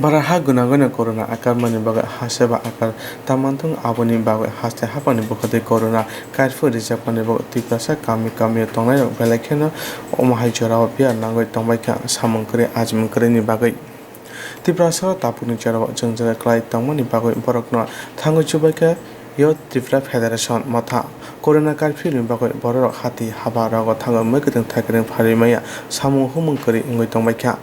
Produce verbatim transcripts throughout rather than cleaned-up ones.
Bara ha gwnangwino corona akarmani bagwi haste ba akar tangmantong, aboni bagwi haste haphangni bwkhwtwi corona curfew rijakmani bagwi Tiprasa kami kamio tongnairok belai kheno omo hai jorao biyar nangwi tongbaikha samung kwrwi ajimung kwrwini bagwi. Tiprasao tabukni jorao jwngjal kwlai tongmani bagwi borokno thangwi chubaikha Youth Tripura Federation motha. Corona curfew ni bagwi bororok hati haba rogo thangwi mwkhwtwng thaikwrwng pharwi maya samung humung kwrwi wngwi tongbaikha.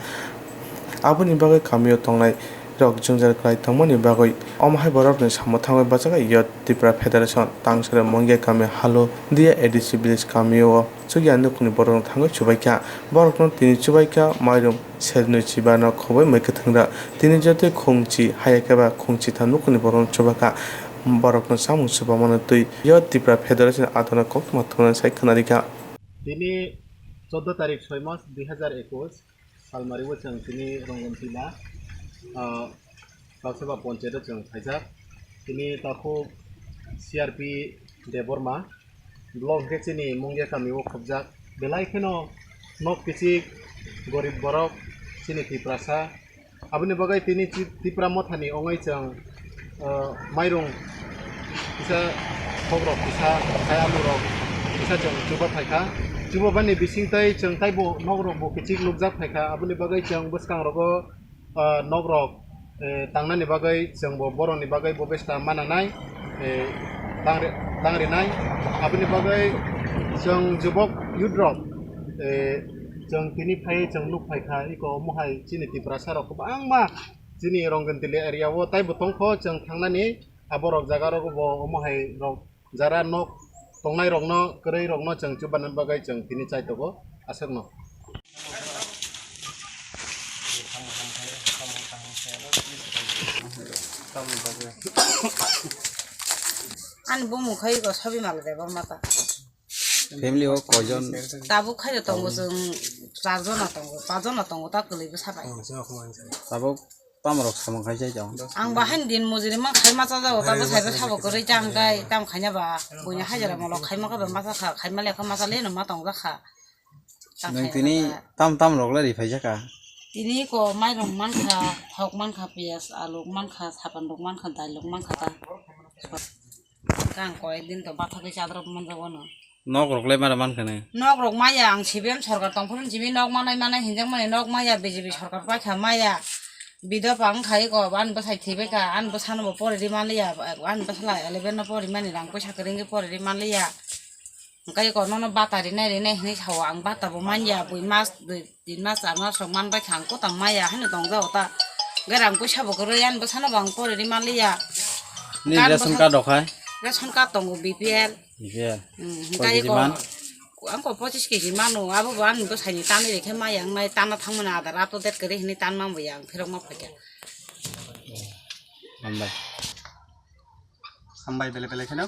Aboni bagwi kamio tongnai rok jwngjal kwlai tongmani bagwi omo hai borokni samung thangwi bachakha Youth Tripura Federation Tangsera Mongya kami Halo Dia A D C village kamio chukya nukhungni borokno thangwi chubaikha. Borokno tini chubaikha mairum serno chibano khoboi mwkhwtwng rok. Tini jotoi khungchi hayakhe ba khungchi tham nukhungni borokno chubakha. Borokno chamung chubamano twi Youth Tripura Federation adona koktwma thumnani sai khwnarikha. Tini choddo tarik soi mas dui hazar ekus salmari o chwng tini Ronggontila, ah, Kauseba ponchayat o chwng phaijak. Tini takhuk C R P Debbarma block hwnkhe chini Mungya kami o khobjak. Belai kheno nok kichik gorib borok chini Tiprasa. Aboni bagwi tini Ti-, Tipra mothani ongwi chwng, ah, mairung kisa, khokrok kisa, khai alurok kisa chwng chuba phaikha. Chuba bani bisingtwi chwng taibo nokrok bo kichik nukjak phaikha. Aboni bagwi chwng bwskangrogo, ah, nokrok, eh, tangnani bagwi chwngbo borokni bagwi bo besta mananai, eh, tangri-, tangrinai. Aboni bagwi chwng jubok youth rok, eh, chwng tini phai chwng nuk phaikha, iko omo hai chini Tiprasa rok kwbangma chini Ronggontila area o taibo tongkho chwng thangnani, aborok jaga rogo bo omo hai rok jara nok tongnai rokno, kwrwi rokno chwng chubanani bagwi chwng tini chai tongo aswkno. Ani bumung khai go Sabimal Debbarma ta. Family o koijon? Tabuk khai tongo chwng char jona tongo, pach jona tongo ta kwlwi bwsa bai. Tabuk Tamo rok samung khai chai tong. Ang bahai din mujuri mang khai ma chajago, tabo saibo sabo kwrwi ta hwnkhe tam khaina ba buini hajira molo khai ma kha ba ma cha kha, khai ma lekha ma cha leno ma tong jakha. Nwng tini tam tam rok le ri phai jakha? Tini ko mairung man kha, thok man kha, piyaj, alu man kha, sapan rok man kha, dal rok man kha ta. Kang koyek din to bathagwi chadrop manjak wano. Nok rok le mara man khane? Nok rok maya, ang C P M sorkar tong phuru simi nok manai manai hinjak mani nok maya, B J P sorkar paikha maya. Bidop ang khai ko, ani bwsai thwibai kha, ani bwsano bo pori ri manliya, ani bwsala eleven no pori mani rang poisa kwrwngwi pori ri manliya. Hwnkhe ko nono bata rinai rinai hinwi sao, ang bata bo manya, bui mas, bui Tin mas, char mas rok man bai kha, ang kotang maya haino tong jago ta. Hwnkhe rang poisa bo kwrwi, ani bwsano bo ang pori ri manliya. Nini ration card rok hai? Ration card tongo B P L. B P L. Hmm, hwnkhe ko, ang ko pochis kg mano, abo bo ani bwsaini tanwi rikhe maya wngnai, tanna thangmani adar up to date kwrwi hinwi tanma bo ya, ang phirok ma phaikha. Hambai. Hambai bele bele kheno.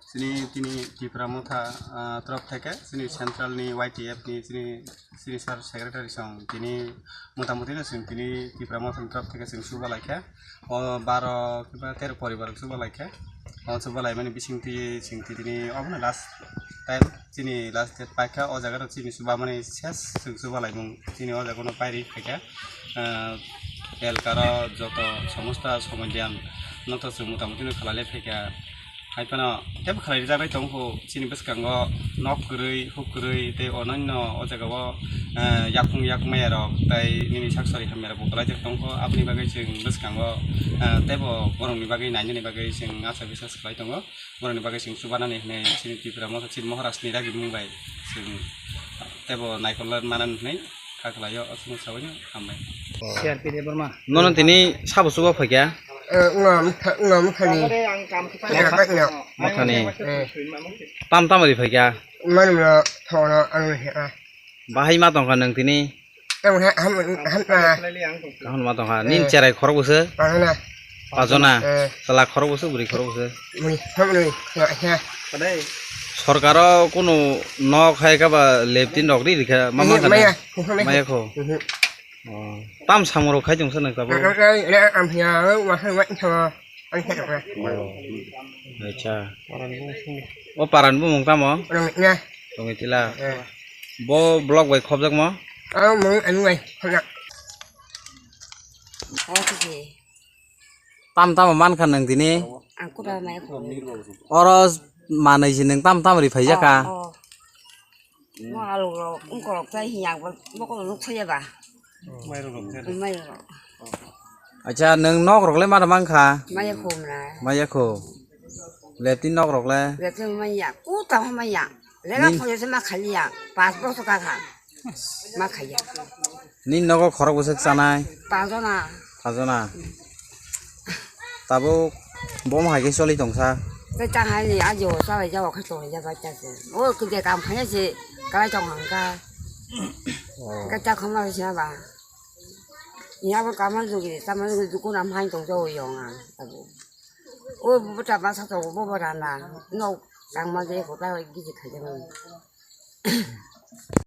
Chini tini Tipra Motha, ah, torop theke, chini central ni Y T F ni chini, chini sir secretary song tini motamuti no chwng tini Tipra Motha ni torop theke chwng suba laikha. O baro kiba tero poribar suba laikha. O suba laimani bisingtwi chwng tini obono last time. Chini last date paikha, o jaga rok chini chubamani ses chwng chubalaimung chini o jaga no pairi phaikha. Ah, elkaro joto somosta somodian no to chwng motamuti no khalai phaikha. Haiphano tebo khalai rijak bai tongkho, chini bwskango nok kwrwi, huk kwrwi tei ononno o jaga o, ah, yakung yak maya rok tei nini sak sari hamya rok bo kwlaijak tongkho. Aboni bagwi chwng bwskango, ah, tebo borokni bagwi nainani bagwi chwng acha biswas khlai tongo. Borokni bagwi chwng chubanani hinwi chini Tipra Motha chini Maharaj ni ragimung bai chwng tebo naikol manani hinwi kha khlaio, o chwng sabaino hambai. C R P Debbarma. Nono tini sabo chuba phaikha? Eh, wngam, wngam thani. Motha-, mothani. Eh. Tam tam ri phaikha? Manumno thono ano he a. Bahai ma tongkha nwng tini? Tamo ha, ham, ham, ah. Kaham ma tongkha. Eh. Nini cherai khorok bwswk? Pajona. Pajona. Eh. Chwla khorok bwswk, bwrwi khorok bwswk? Mui, ham, mui, ya, ya. Sorkaro kunu nok hai kha ba leptin rok ri rikha, ma, eh, ma khana? Maya, maya. Maya kho. Mhm. Oh. Tam samung rok khai tong sa nang tabuk? Ang, ang, ang, ang, ya, ang, wa, wa, wa, wa. Ang khe tongkha. Oh. Acha. O paran bumung tamo? Rongitla. Rongitla. Eh. Bo block bai khobjakma? O mung ani bai khobjak. Oke. Tam tamo mankha nwng tini? Ang kuda mai khum. Oro manwi si nwng tam tam ri phaijaka? Oh, oh. Mo aluk rok, ungkol rok chai hiya, bo, bo ko nuk phaya ba. Mai rok. Mai rok. Acha, nwng nok rok le ma mankha? Maya khum na. Maya khum. Lepti nok rok le? Lepti maya, kuta maya. Lega phaya se ma khaliya. Pas bosor ka kha. Ma khaya. Ni nogo khorok bwswk chanai? Pajona. Pajona. Tabuk bom hai khe choli tongsa. Tei ta hai ni ajo chalai jao khe tong ya bai ta se. O kije kam khaya se kalai tong hang ka. Oh. Ka ta khama se ba. Ni abo kamal jugi, kamal jugi dukun am hai tong jao yong ang tabuk. O bo ta ba sa to bo bo rana. No tang ma je ko ta giji khaya.